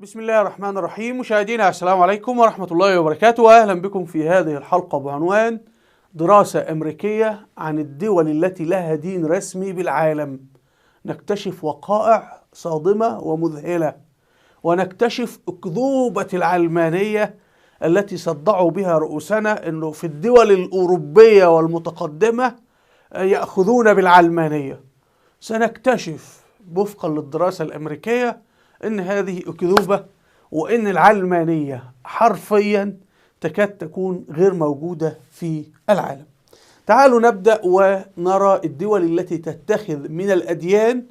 بسم الله الرحمن الرحيم. مشاهدينا السلام عليكم ورحمة الله وبركاته، وأهلا بكم في هذه الحلقة بعنوان دراسة أمريكية عن الدول التي لها دين رسمي بالعالم. نكتشف وقائع صادمة ومذهلة، ونكتشف أكذوبة العلمانية التي صدعوا بها رؤوسنا أنه في الدول الأوروبية والمتقدمة يأخذون بالعلمانية. سنكتشف وفقا للدراسة الأمريكية أن هذه أكذوبة، وأن العلمانية حرفيا تكاد تكون غير موجودة في العالم. تعالوا نبدأ ونرى الدول التي تتخذ من الأديان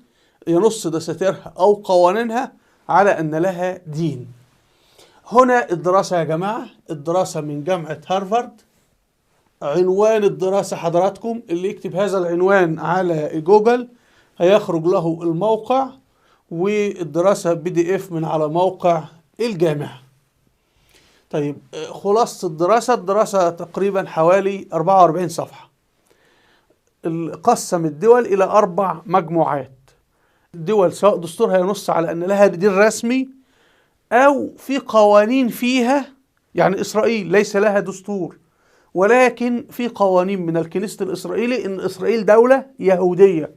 ينص دساتيرها أو قوانينها على أن لها دين. هنا الدراسة يا جماعة، الدراسة من جامعة هارفارد. عنوان الدراسة حضراتكم اللي يكتب هذا العنوان على جوجل هيخرج له الموقع، والدراسة PDF من على موقع الجامعة. طيب خلاصة الدراسة، الدراسة تقريبا حوالي 44 صفحة. قسم الدول إلى 4 مجموعات. الدول سواء دستورها ينص على أن لها دين رسمي أو في قوانين فيها، يعني إسرائيل ليس لها دستور، ولكن في قوانين من الكنيسة الإسرائيلي أن إسرائيل دولة يهودية،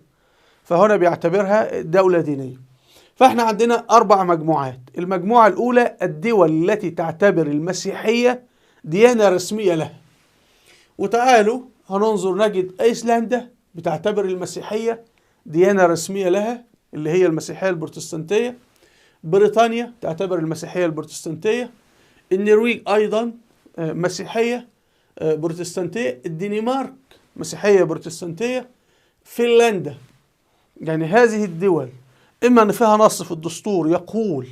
فهنا بيعتبرها دولة دينية. فاحنا عندنا 4 مجموعات. المجموعة الأولى الدول التي تعتبر المسيحية ديانة رسمية لها. وتعالوا هننظر نجد أيسلندا بتعتبر المسيحية ديانة رسمية لها اللي هي المسيحية البروتستانتية. بريطانيا تعتبر المسيحية البروتستانتية. النرويج أيضا مسيحية بروتستانتية. الدنمارك مسيحية بروتستانتية. فنلندا. يعني هذه الدول إما أن فيها نص في الدستور يقول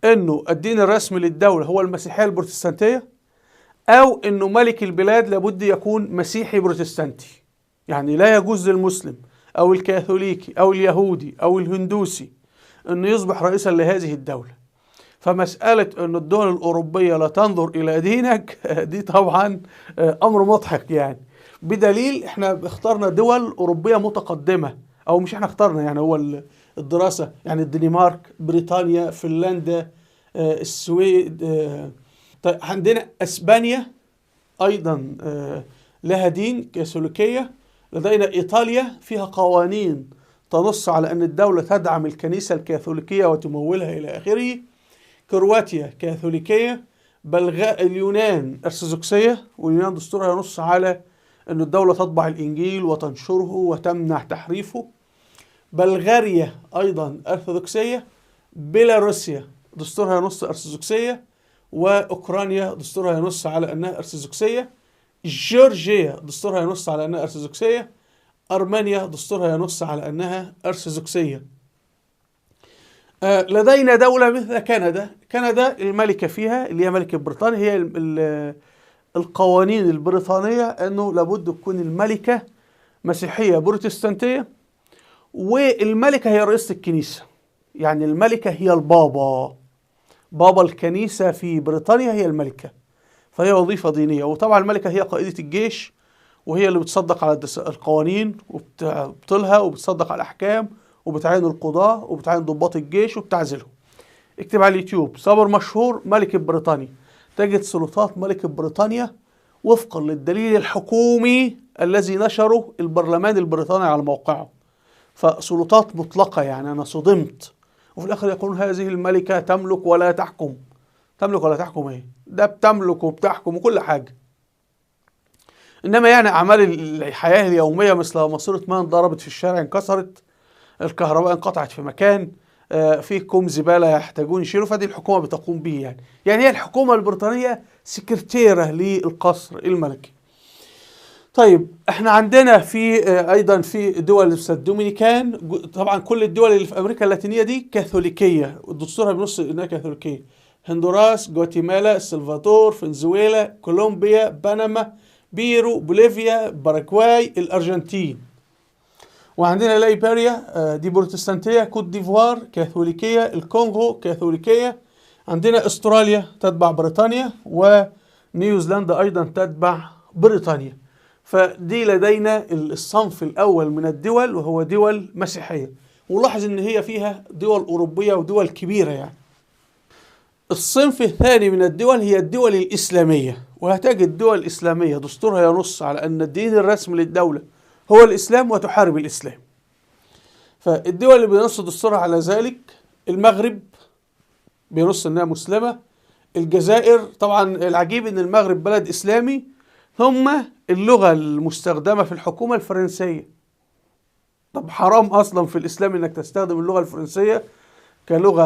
أنه الدين الرسمي للدولة هو المسيحية البروتستانتية، أو أنه ملك البلاد لابد يكون مسيحي بروتستانتي، يعني لا يجوز للمسلم أو الكاثوليكي أو اليهودي أو الهندوسي أنه يصبح رئيسا لهذه الدولة. فمسألة أن الدول الأوروبية لا تنظر إلى دينك دي طبعا أمر مضحك، يعني بدليل احنا اخترنا دول أوروبية متقدمة، أو مش احنا اخترنا، يعني هو الدراسة، يعني الدنمارك، بريطانيا، فنلندا، السويد. طيب عندنا اسبانيا ايضا لها دين كاثوليكية. لدينا ايطاليا فيها قوانين تنص على ان الدولة تدعم الكنيسة الكاثوليكية وتمولها الى اخره. كرواتيا كاثوليكية. اليونان ارثوذكسية، واليونان دستورها ينص على ان الدولة تطبع الانجيل وتنشره وتمنع تحريفه. بلغاريا أيضا أرثوذكسية. بيلاروسيا دستورها ينص أرثوذكسية. وأوكرانيا دستورها ينص على أنها أرثوذكسية. جورجيا دستورها ينص على أنها أرثوذكسية. أرمينيا دستورها ينص على أنها أرثوذكسية. لدينا دولة مثل كندا. كندا الملكة فيها اللي هي ملكة بريطانيا، هي القوانين البريطانية أنه لابد تكون الملكة مسيحية بروتستانتية، والملكة هي رئيسة الكنيسة، يعني الملكة هي البابا، بابا الكنيسة في بريطانيا هي الملكة، فهي وظيفة دينية. وطبعا الملكة هي قائدة الجيش، وهي اللي بتصدق على القوانين وبتبطلها، وبتصدق على الأحكام، وبتعين القضاة، وبتعين ضباط الجيش، وبتعزلهم. اكتب على اليوتيوب صابر مشهور ملكة بريطانيا، تجد سلطات ملكة بريطانيا وفقا للدليل الحكومي الذي نشره البرلمان البريطاني على موقعه. فسلطات مطلقة، يعني أنا صدمت. وفي الآخر يقولون هذه الملكة تملك ولا تحكم. تملك ولا تحكم إيه؟ ده بتملك وبتحكم وكل حاجة. إنما يعني أعمال الحياة اليومية مثل ماسورة ماء انضربت في الشارع انكسرت، الكهرباء انقطعت في مكان، في كوم زبالة يحتاجون يشيلوا، فدي الحكومة بتقوم به. يعني هي الحكومة البريطانية سكرتيرة للقصر الملكي. طيب احنا عندنا في ايضا في دول مثل الدومينيكان، طبعا كل الدول اللي في امريكا اللاتينيه دي كاثوليكيه، دستورها بنص انها كاثوليكيه. هندوراس، جواتيمالا، السلفادور، فنزويلا، كولومبيا، بنما، بيرو، بوليفيا، باراغواي، الارجنتين. وعندنا ليبيريا دي بروتستانتيه، كوت ديفوار كاثوليكيه، الكونغو كاثوليكيه. عندنا استراليا تتبع بريطانيا، ونيوزيلندا ايضا تتبع بريطانيا. فدي لدينا الصنف الأول من الدول، وهو دول مسيحية. ولاحظ ان هي فيها دول أوروبية ودول كبيرة يعني. الصنف الثاني من الدول هي الدول الإسلامية، وهتجد الدول الإسلامية دستورها ينص على أن الدين الرسمي للدولة هو الإسلام وتحارب الإسلام. فالدول اللي بينص دستورها على ذلك، المغرب بينص أنها مسلمة، الجزائر، طبعا العجيب أن المغرب بلد إسلامي، ثم اللغة المستخدمة في الحكومة الفرنسية. طب حرام أصلا في الإسلام أنك تستخدم اللغة الفرنسية كلغة،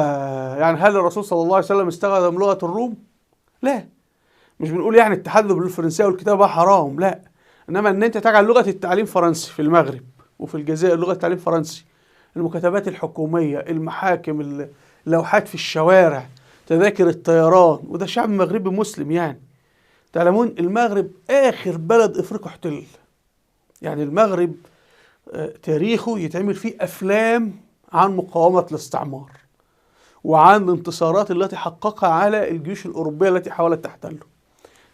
يعني هل الرسول صلى الله عليه وسلم استخدم لغة الروم؟ لا، مش بنقول يعني التحدث بالفرنسية والكتابة حرام، لا، إنما أن أنت تجعل لغة التعليم فرنسي في المغرب وفي الجزائر لغة التعليم فرنسي، المكاتبات الحكومية، المحاكم، اللوحات في الشوارع، تذاكر الطيران، وده شعب مغربي مسلم. يعني تعلمون المغرب آخر بلد إفريقيا احتل، يعني المغرب تاريخه يتعمل فيه أفلام عن مقاومة الاستعمار وعن الانتصارات التي حققها على الجيوش الأوروبية التي حاولت تحتله،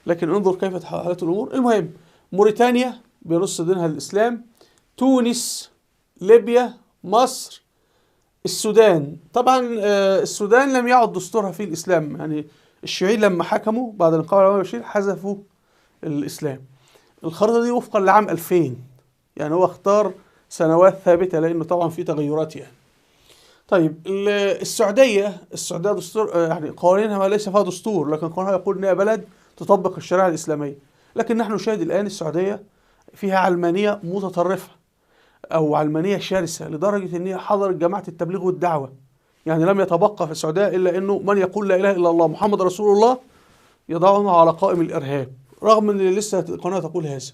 لكن انظر كيف تحولت الأمور. المهم موريتانيا بينص دينها الإسلام، تونس، ليبيا، مصر، السودان. طبعا السودان لم يعد دستورها فيه الإسلام، يعني الشيوعيين لما حكموا بعد الانقلاب على بشير حذفوا الإسلام. الخريطة دي وفقا لعام 2000، يعني هو اختار سنوات ثابتة لأنه طبعا في تغيرات يعني. طيب السعودية، السعودية دستور يعني قوانينها ما ليس فيها دستور، لكن قانونها يقول انها بلد تطبق الشريعة الإسلامية، لكن نحن نشاهد الآن السعودية فيها علمانية متطرفة أو علمانية شرسة لدرجة أن هي حضرت جماعة التبليغ والدعوة. يعني لم يتبقى في السعودية إلا أنه من يقول لا إله إلا الله محمد رسول الله يضعونه على قائم الإرهاب، رغم أن لسه القناة تقول هذا.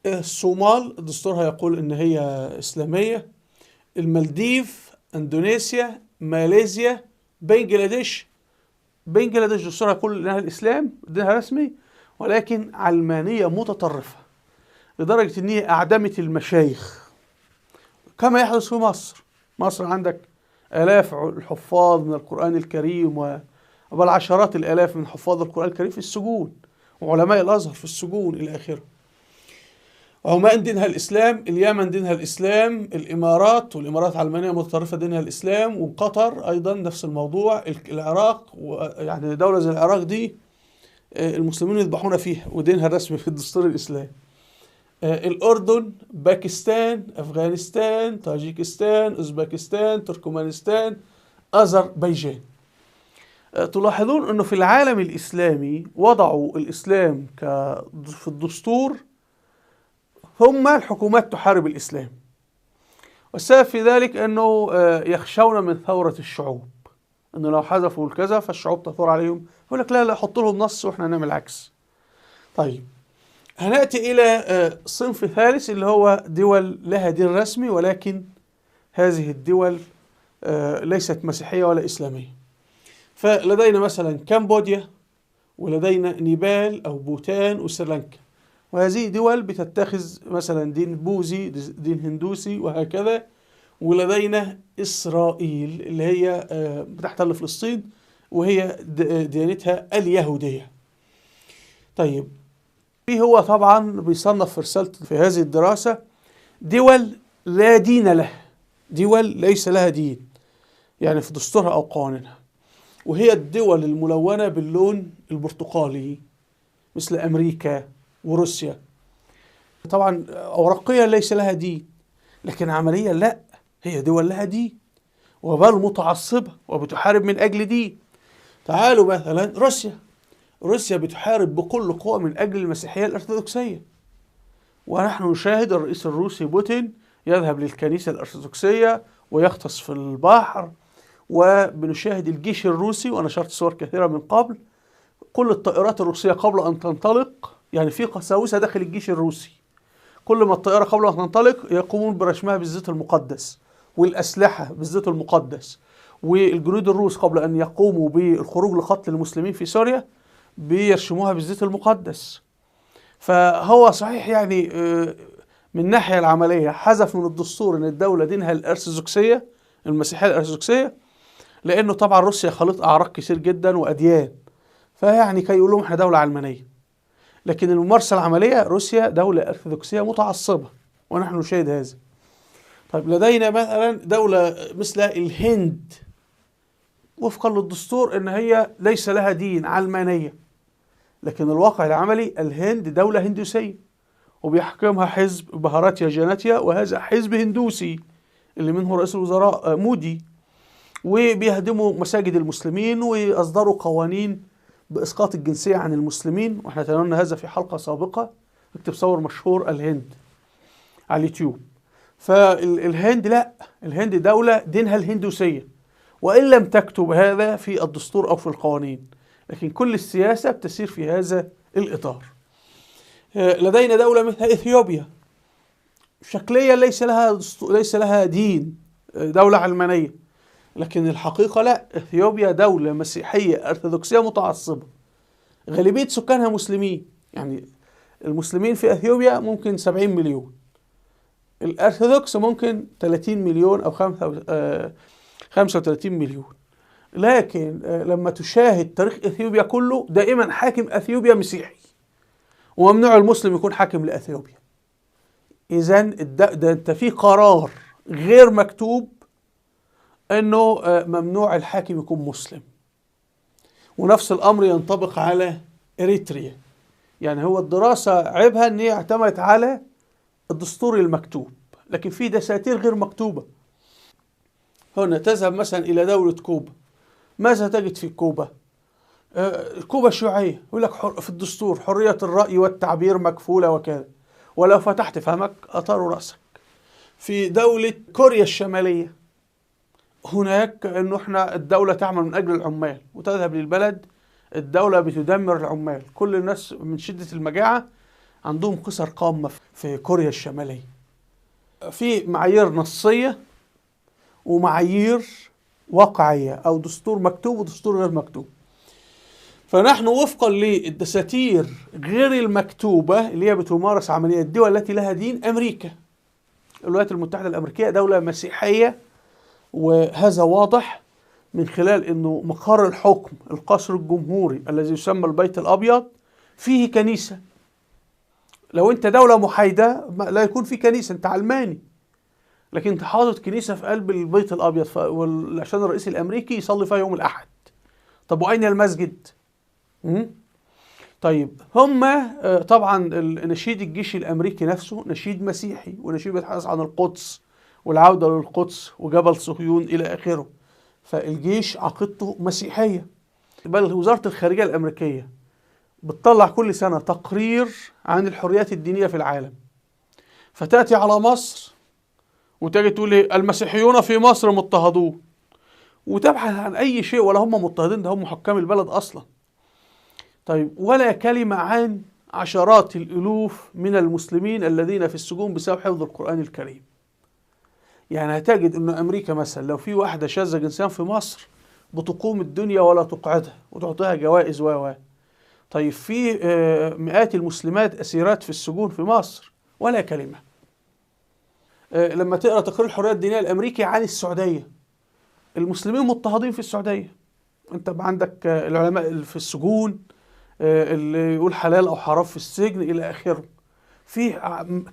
الصومال دستورها يقول أن هي إسلامية. المالديف، اندونيسيا، ماليزيا، بنجلاديش. بنجلاديش دستورها يقول انها الاسلام دينها رسمي، ولكن علمانية متطرفة لدرجة ان هي اعدمت المشايخ كما يحدث في مصر. مصر عندك الاف الحفاظ من القران الكريم، وبل عشرات الالاف من حفاظ القران الكريم في السجون، وعلماء الازهر في السجون الى اخره. عمان دينها الإسلام، اليمن دينها الإسلام، الإمارات، والإمارات علمانية متطرفة دينها الإسلام، وقطر أيضا نفس الموضوع، العراق، يعني دولة زي العراق دي المسلمين يذبحون فيها ودينها الرسمي في الدستور الإسلامي. الأردن، باكستان، أفغانستان، طاجيكستان، أوزبكستان، تركمانستان، أذربيجان. تلاحظون أنه في العالم الإسلامي وضعوا الإسلام في الدستور، ثم الحكومات تحارب الإسلام. والسبب في ذلك أنه يخشون من ثورة الشعوب، أنه لو حذفوا الكذا فالشعوب تثور عليهم، يقول لك لا لا حط لهم نص وإحنا نعمل العكس. طيب هنأتي إلى صنف ثالث اللي هو دول لها دين رسمي، ولكن هذه الدول ليست مسيحية ولا إسلامية. فلدينا مثلا كمبوديا، ولدينا نيبال أو بوتان، وسريلانكا، وهذه دول بتتخذ مثلا دين بوذي، دين هندوسي، وهكذا. ولدينا إسرائيل اللي هي بتحتل فلسطين وهي ديانتها اليهودية. طيب في هو طبعا بيصنف في رسالته في هذه الدراسة دول لا دين لها، دول ليس لها دين يعني في دستورها أو قوانينها، وهي الدول الملونة باللون البرتقالي مثل أمريكا وروسيا. طبعا أوراقيا ليس لها دين، لكن عمليا لا، هي دول لها دين وبل متعصبة وبتحارب من أجل دين. تعالوا مثلا روسيا، روسيا بتحارب بكل قوة من أجل المسيحية الأرثوذكسية، ونحن نشاهد الرئيس الروسي بوتين يذهب للكنيسة الأرثوذكسية ويغطس في البحر، وبنشاهد الجيش الروسي، ونشرت صور كثيرة من قبل، كل الطائرات الروسية قبل أن تنطلق، يعني في قساوسة داخل الجيش الروسي، كل ما الطائرة قبل أن تنطلق يقومون برشمها بالزيت المقدس والأسلحة بالزيت المقدس، والجنود الروس قبل أن يقوموا بالخروج لقتل المسلمين في سوريا بيرشموها بالزيت المقدس. فهو صحيح يعني من الناحية العملية حذف من الدستور أن الدولة دينها الأرثوذكسية، المسيحية الأرثوذكسية، لأنه طبعا روسيا خليط أعراق كثير جدا وأديان، فيعني كي يقول لهم احنا دولة علمانية. لكن الممارسة العملية روسيا دولة أرثوذكسية متعصبة، ونحن نشاهد هذا. طيب لدينا مثلا دولة مثل الهند، وفقا للدستور ان هي ليس لها دين، علمانية، لكن الواقع العملي الهند دولة هندوسية وبيحكمها حزب بهاراتيا جاناتيا، وهذا حزب هندوسي اللي منه رئيس الوزراء مودي، وبيهدموا مساجد المسلمين ويصدروا قوانين بإسقاط الجنسية عن المسلمين، واحنا تناولنا هذا في حلقة سابقة. اكتب صور مشهور الهند على اليوتيوب. فالهند لا، الهند دولة دينها الهندوسية، وإن لم تكتب هذا في الدستور أو في القوانين، لكن كل السياسة بتسير في هذا الإطار. لدينا دولة مثل إثيوبيا، شكليا ليس لها دين، دولة علمانية، لكن الحقيقة لا، إثيوبيا دولة مسيحية أرثوذكسية متعصبة، غالبية سكانها مسلمين، يعني المسلمين في إثيوبيا ممكن 70 مليون، الأرثوذكس ممكن 30 مليون أو 35 مليون. لكن لما تشاهد تاريخ إثيوبيا كله، دائما حاكم إثيوبيا مسيحي، وممنوع المسلم يكون حاكم لإثيوبيا. إذن ده أنت في قرار غير مكتوب أنه ممنوع الحاكم يكون مسلم. ونفس الأمر ينطبق على إريتريا. يعني هو الدراسة عيبها أن هي اعتمدت على الدستور المكتوب، لكن في دساتير غير مكتوبة. هنا تذهب مثلا إلى دولة كوبا، ماذا تجد في كوبا؟ كوبا شيوعية، يقول لك في الدستور حرية الرأي والتعبير مكفولة وكذا، ولو فتحت فمك أطاروا رأسك. في دولة كوريا الشمالية هناك انه احنا الدولة تعمل من اجل العمال، وتذهب للبلد الدولة بتدمر العمال، كل الناس من شدة المجاعة عندهم قصر قامة في كوريا الشمالية. في معايير نصية ومعايير واقعية، او دستور مكتوب ودستور غير مكتوب. فنحن وفقا للدساتير غير المكتوبة اللي هي بتمارس عملية الدول التي لها دين، امريكا، الولايات المتحدة الامريكية دولة مسيحية، وهذا واضح من خلال انه مقر الحكم القصر الجمهوري الذي يسمى البيت الابيض فيه كنيسة. لو انت دولة محايدة لا يكون في كنيسة، انت علماني، لكن انت حاطط كنيسة في قلب البيت الابيض عشان الرئيس الامريكي يصلي فيها يوم الاحد. طب واين المسجد؟ طيب هم طبعا نشيد الجيش الامريكي نفسه نشيد مسيحي، ونشيد بيتحدث عن القدس والعودة للقدس وجبل صهيون إلى آخره، فالجيش عقيدته مسيحية. بل وزارة الخارجية الأمريكية بتطلع كل سنة تقرير عن الحريات الدينية في العالم، فتأتي على مصر وتجي تقول إيه؟ المسيحيون في مصر مضطهدون، وتبحث عن أي شيء، ولا هم مضطهدين، ده هم حكام البلد أصلا. طيب ولا كلمة عن عشرات الألوف من المسلمين الذين في السجون بسبب حفظ القرآن الكريم. يعني هتجد أن أمريكا مثلا لو في واحدة شاذة جنسيا في مصر بتقوم الدنيا ولا تقعدها وتعطيها جوائز و طيب في مئات المسلمات أسيرات في السجون في مصر ولا كلمة. لما تقرأ تقرير الحرية الدينية الأمريكي عن السعودية، المسلمين مضطهدين في السعودية، أنت عندك العلماء في السجون، اللي يقول حلال أو حرام في السجن إلى آخره. في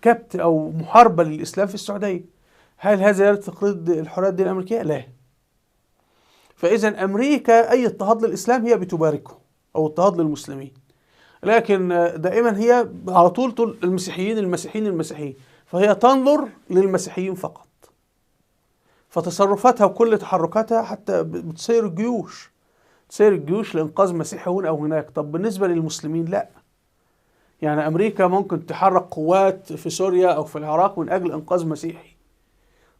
كبت أو محاربة للإسلام في السعودية. هل هذا يرد تقرير الحرية الدينية الأمريكية؟ لا. فإذا أمريكا أي اضطهاد للإسلام هي بتباركه، أو اضطهاد للمسلمين، لكن دائما هي على طول المسيحيين المسيحيين المسيحيين، فهي تنظر للمسيحيين فقط. فتصرفاتها وكل تحركاتها حتى بتسير الجيوش، تسير الجيوش لإنقاذ مسيحي هنا أو هناك. طب بالنسبة للمسلمين لا. يعني أمريكا ممكن تحرك قوات في سوريا أو في العراق من أجل إنقاذ مسيحي.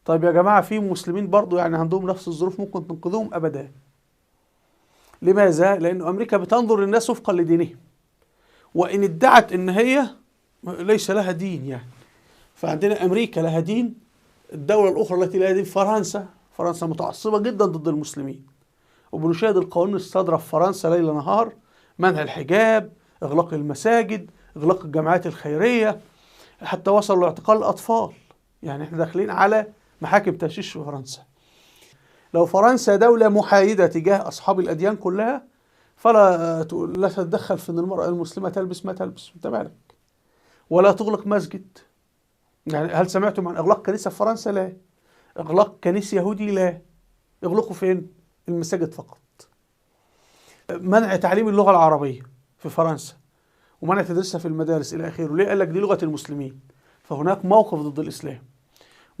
طيب يا جماعة في مسلمين برضو يعني عندهم نفس الظروف ممكن تنقذهم؟ أبدا. لماذا؟ لأن أمريكا بتنظر للناس وفقا لدينهم، وإن ادعت إن هي ليس لها دين يعني. فعندنا أمريكا لها دين، الدولة الأخرى التي لها دين فرنسا، فرنسا متعصبة جدا ضد المسلمين، وبنشاهد القوانين الصادرة في فرنسا ليل نهار، منع الحجاب، إغلاق المساجد، إغلاق الجمعيات الخيرية، حتى وصلوا لاعتقال الأطفال. يعني احنا داخلين على محاكم تشيش في فرنسا. لو فرنسا دولة محايدة تجاه أصحاب الأديان كلها فلا لا تتدخل في أن المرأة المسلمة تلبس ما تلبس، انت مالك، ولا تغلق مسجد. يعني هل سمعتم عن إغلاق كنيسة في فرنسا؟ لا. إغلاق كنيسة يهودي؟ لا. إغلقوا فين؟ المساجد فقط. منع تعليم اللغة العربية في فرنسا ومنع تدريسها في المدارس إلى آخره، ليه؟ قال لك دي لغة المسلمين، فهناك موقف ضد الإسلام.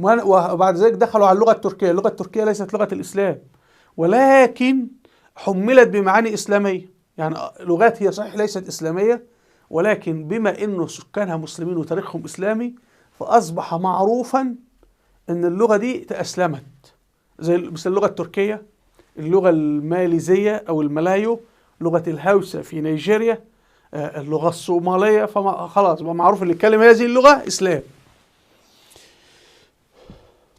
وبعد ذلك دخلوا على اللغة التركية، اللغة التركية ليست لغة الإسلام ولكن حملت بمعاني إسلامية، يعني لغات هي صحيح ليست إسلامية ولكن بما إنه سكانها مسلمين وتاريخهم إسلامي فأصبح معروفا إن اللغة دي تأسلمت، زي مثل اللغة التركية، اللغة الماليزية أو الملايو، لغة الهوسة في نيجيريا، اللغة الصومالية، فخلاص بقى معروف اللي يتكلم هذه اللغة إسلام.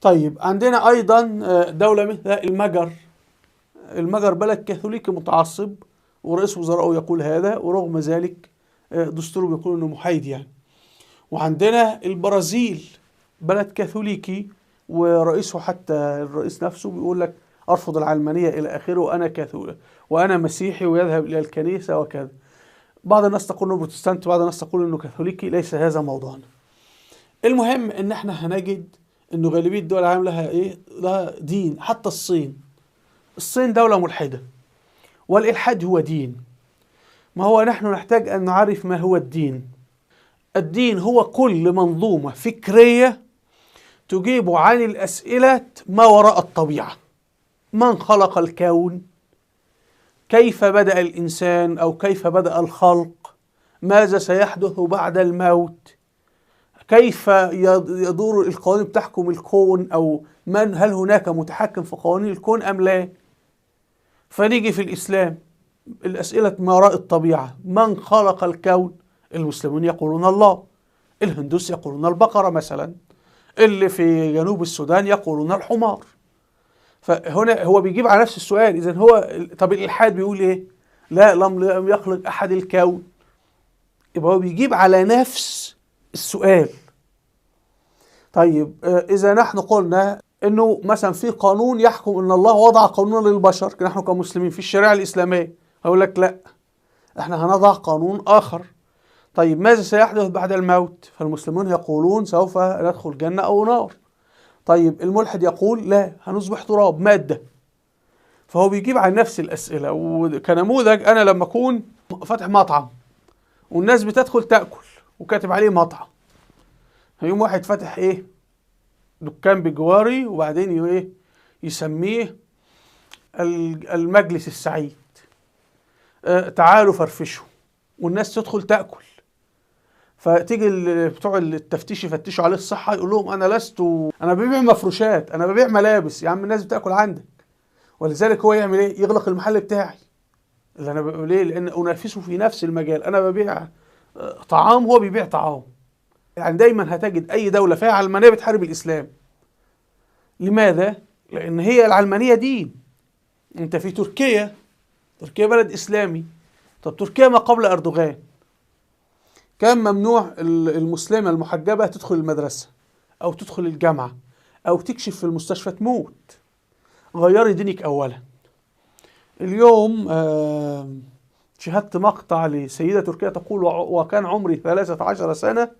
طيب عندنا أيضا دولة مثل المجر. المجر بلد كاثوليكي متعصب ورئيس وزرائه يقول هذا، ورغم ذلك دستوره بيقول انه محايد يعني. وعندنا البرازيل بلد كاثوليكي ورئيسه حتى الرئيس نفسه بيقول لك ارفض العلمانية الى اخره، وانا كاثوليك وانا مسيحي، ويذهب الى الكنيسة وكذا. بعض الناس تقول انه بروتستانت، بعض الناس تقول انه كاثوليكي، ليس هذا موضوعنا. المهم ان احنا هنجد انه غالبية دول العالم لها ايه؟ لها دين. حتى الصين، الصين دولة ملحدة، والإلحاد هو دين. ما هو نحن نحتاج أن نعرف ما هو الدين. الدين هو كل منظومة فكرية تجيب عن الأسئلة ما وراء الطبيعة. من خلق الكون؟ كيف بدأ الإنسان أو كيف بدأ الخلق؟ ماذا سيحدث بعد الموت؟ كيف يدور القوانين بتحكم الكون؟ أو من هل هناك متحكم في قوانين الكون أم لا؟ فنيجي في الإسلام الأسئلة ما وراء الطبيعة، من خلق الكون؟ المسلمون يقولون الله، الهندوس يقولون البقرة مثلا، اللي في جنوب السودان يقولون الحمار. فهنا هو بيجيب على نفس السؤال. إذن هو طب الإلحاد بيقول إيه؟ لا، لم يخلق أحد الكون. يبقى هو بيجيب على نفس السؤال. طيب إذا نحن قلنا إنه مثلا في قانون يحكم إن الله وضع قانونا للبشر، نحن كمسلمين في الشريعة الإسلامية، هقول لك لا، إحنا هنضع قانون آخر. طيب ماذا سيحدث بعد الموت؟ فالمسلمون يقولون سوف ندخل جنة أو نار. طيب الملحد يقول لا، هنصبح تراب، مادة. فهو بيجيب عن نفس الأسئلة. وكنموذج أنا لما أكون فاتح مطعم والناس بتدخل تأكل وكاتب عليه مطعم، هيقوم واحد فاتح إيه؟ دكان بجواري، وبعدين إيه؟ يسميه المجلس السعيد، تعالوا فرفشوا، والناس تدخل تأكل. فتيجي بتوع التفتيش يفتشوا عليه الصحة، يقول لهم أنا لست، أنا ببيع مفروشات، أنا ببيع ملابس، يا عم الناس بتاكل عندك. ولذلك هو يعمل إيه؟ يغلق المحل بتاعي اللي أنا بقول ليه؟ لأن أنافسه في نفس المجال، أنا ببيع طعام هو بيبيع طعام. يعني دايما هتجد أي دولة فيها علمانية بتحارب الإسلام. لماذا؟ لأن هي العلمانية دين. أنت في تركيا، تركيا بلد إسلامي. طب تركيا ما قبل أردوغان كان ممنوع المسلمة المحجبة تدخل المدرسة أو تدخل الجامعة أو تكشف في المستشفى، تموت. غيري دينك أولا. اليوم شاهدت مقطع لسيدة تركية تقول وكان عمري 13 سنة،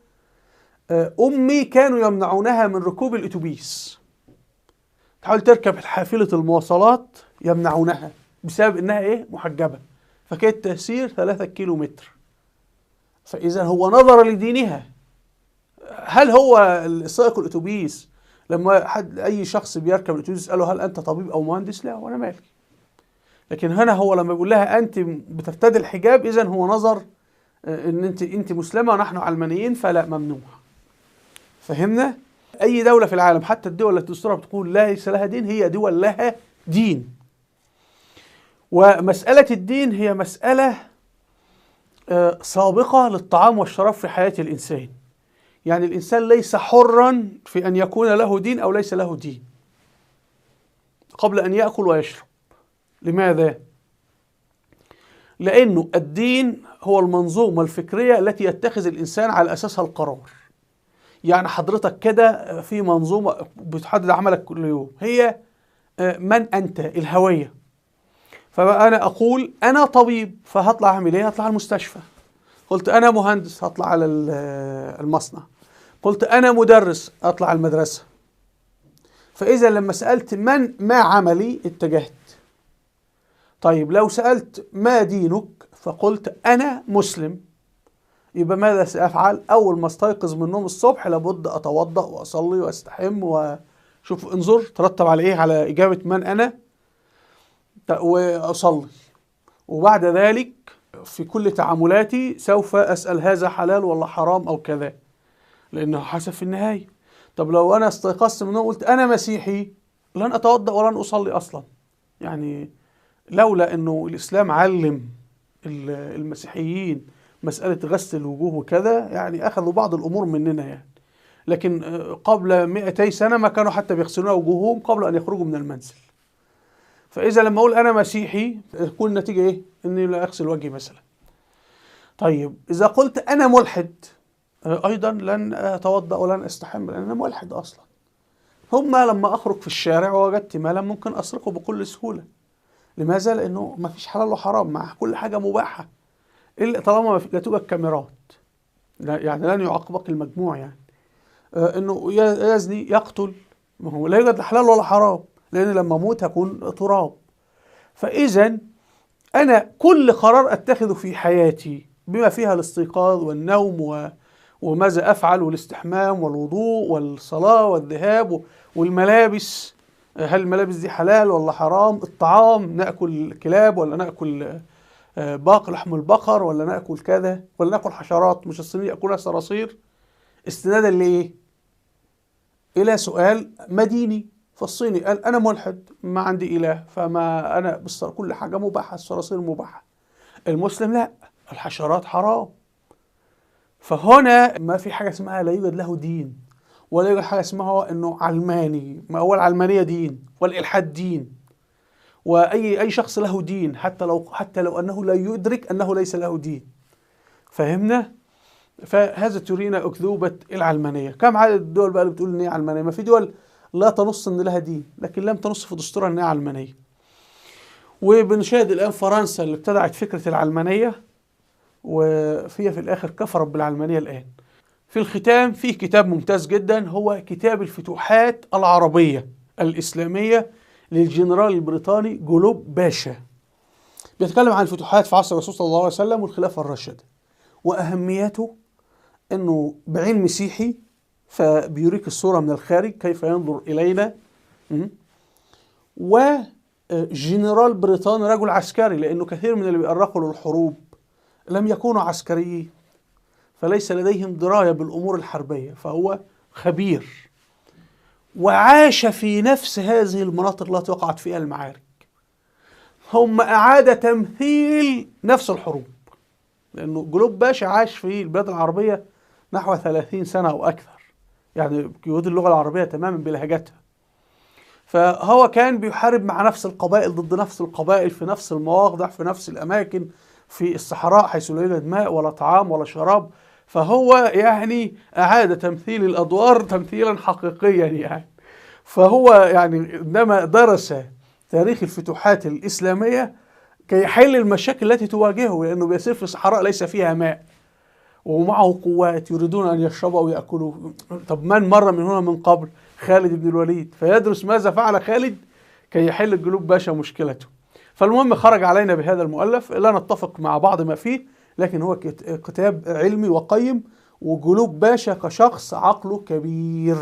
أمي كانوا يمنعونها من ركوب الأتوبيس، تحاول تركب حافلة المواصلات يمنعونها بسبب إنها إيه؟ محجبة. فكانت تسير 3 كيلومتر. فإذا هو نظر لدينها. هل هو سائق الأتوبيس لما حد أي شخص بيركب الأتوبيس يسأله هل أنت طبيب أو مهندس؟ لا، وأنا مالي. لكن هنا هو لما بيقول لها أنت بترتدي الحجاب، إذا هو نظر إن أنت مسلمة ونحن علمانيين، فلا، ممنوع. فهمنا؟ أي دولة في العالم حتى الدول التي دستورها بتقول ليس لها دين، هي دول لها دين. ومسألة الدين هي مسألة سابقة للطعام والشراب في حياة الإنسان. يعني الإنسان ليس حرا في أن يكون له دين أو ليس له دين قبل أن يأكل ويشرب. لماذا؟ لأنه الدين هو المنظومة الفكرية التي يتخذ الإنسان على أساسها القرار. يعني حضرتك كده في منظومة بتحدد عملك كل يوم، هي من أنت، الهوية. فأنا أقول أنا طبيب، فهطلع أعمل إيه؟ هطلع على المستشفى. قلت أنا مهندس، هطلع على المصنع. قلت أنا مدرس، أطلع على المدرسة. فإذا لما سألت من ما عملي اتجهت. طيب لو سألت ما دينك فقلت أنا مسلم، يبقى ماذا سأفعل؟ أول ما استيقظ من النوم الصبح لابد أتوضأ وأصلي وأستحم وشوف، انظر ترتب على إيه؟ على إجابة من أنا، وأصلي. وبعد ذلك في كل تعاملاتي سوف أسأل هذا حلال ولا حرام أو كذا، لأنه حسب في النهاية. طب لو أنا استيقظت من النوم قلت أنا مسيحي، لن أتوضأ ولن أصلي أصلا. يعني لولا أنه الإسلام علم المسيحيين مسألة غسل الوجوه وكذا، يعني أخذوا بعض الأمور مننا يعني. لكن قبل 200 سنة ما كانوا حتى بيغسلون وجوههم قبل أن يخرجوا من المنزل. فإذا لما أقول أنا مسيحي تكون النتيجة إيه؟ إني لا أغسل وجهي مثلا. طيب إذا قلت أنا ملحد، أيضا لن أتوضأ ولن أستحم لأن أنا ملحد أصلا. ثم لما أخرج في الشارع ووجدت مالا ممكن أسرقه بكل سهولة. لماذا؟ لأنه ما فيش حلال وحرام، مع كل حاجة مباحة، إلا طالما لا توجد كاميرات، يعني لن يعاقبك المجموع. يعني إنه يزني يقتل، ما هو لا يوجد حلال ولا حرام، لأن لما أموت هكون تراب. فإذا أنا كل قرار أتخذه في حياتي بما فيها الاستيقاظ والنوم وماذا أفعل والاستحمام والوضوء والصلاة والذهاب والملابس، هل الملابس دي حلال ولا حرام؟ الطعام، نأكل كلاب ولا نأكل باق لحم البقر ولا نأكل كذا ولا نأكل حشرات، مش الصينية يأكلها صراصير، استنادا لإيه؟ إلى سؤال مديني. فالصيني قال أنا ملحد، ما عندي إله، فما أنا كل حاجة مباحة، الصراصير مباحة. المسلم لا، الحشرات حرام. فهنا ما في حاجة اسمها لا يوجد له دين، ولا يوجد حاجة اسمها إنه علماني. ما هو العلمانية دين، والإلحاد دين، وأي أي شخص له دين حتى لو أنه لا يدرك أنه ليس له دين. فهمنا؟ فهذا ترينا أكذوبة العلمانية. كم عدد الدول بقى اللي بتقول إن هي علمانية؟ ما في دول لا تنص إن لها دين، لكن لم تنص في دستورها إنها علمانية. وبنشاهد الآن فرنسا اللي ابتدعت فكرة العلمانية، وفيها في الآخر كفرت بالعلمانية الآن. في الختام فيه كتاب ممتاز جدا، هو كتاب الفتوحات العربية الإسلامية للجنرال البريطاني جلوب باشا. بيتكلم عن الفتوحات في عصر الرسول صلى الله عليه وسلم والخلافة الراشدة، وأهميته أنه بعين مسيحي، فبيريك الصورة من الخارج كيف ينظر إلينا، وجنرال بريطاني رجل عسكري، لأنه كثير من اللي بيأرخوا للحروب لم يكونوا عسكريين، فليس لديهم دراية بالأمور الحربية، فهو خبير وعاش في نفس هذه المناطق التي وقعت فيها المعارك. هم أعاد تمثيل نفس الحروب، لأنه جلوب باشا عاش في البلاد العربية نحو 30 سنة أو أكثر، يعني يود اللغة العربية تماما بلهجتها. فهو كان بيحارب مع نفس القبائل ضد نفس القبائل في نفس المواضع في نفس الأماكن في الصحراء حيث لا يوجد ماء ولا طعام ولا شراب. فهو يعني أعاد تمثيل الأدوار تمثيلا حقيقيا يعني. فهو يعني عندما درس تاريخ الفتوحات الإسلامية كي يحل المشاكل التي تواجهه، لأنه بيسير في صحراء ليس فيها ماء ومعه قوات يريدون أن يشربوا أو يأكلوا. طب من مر من هنا من قبل؟ خالد بن الوليد. فيدرس ماذا فعل خالد كي يحل الجلوب باشا مشكلته. فالمهم خرج علينا بهذا المؤلف، لا نتفق مع بعض ما فيه، لكن هو كتاب علمي وقيم. وجلوب باشا كشخص عقله كبير،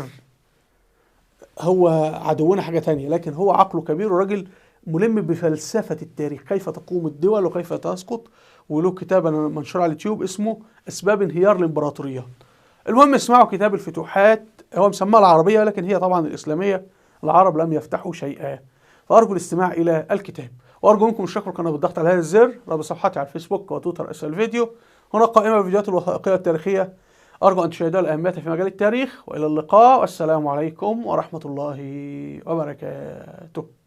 هو عدونا حاجة تانية، لكن هو عقله كبير وراجل ملم بفلسفة التاريخ، كيف تقوم الدول وكيف تسقط. وله كتاب أنا منشور على اليوتيوب اسمه أسباب انهيار الإمبراطوريات. المهم اسمعوا كتاب الفتوحات، هو مسماه العربية لكن هي طبعا الإسلامية، العرب لم يفتحوا شيئا. فأرجو الاستماع إلى الكتاب، وأرجو منكم الشكر القناة بالضغط على هذا الزر، رابط صفحتي على الفيسبوك وتويتر أسفل الفيديو. هنا قائمة بالفيديوهات الوثائقية التاريخية، أرجو أن تشاهدوها لأهميتها في مجال التاريخ. وإلى اللقاء، والسلام عليكم ورحمة الله وبركاته.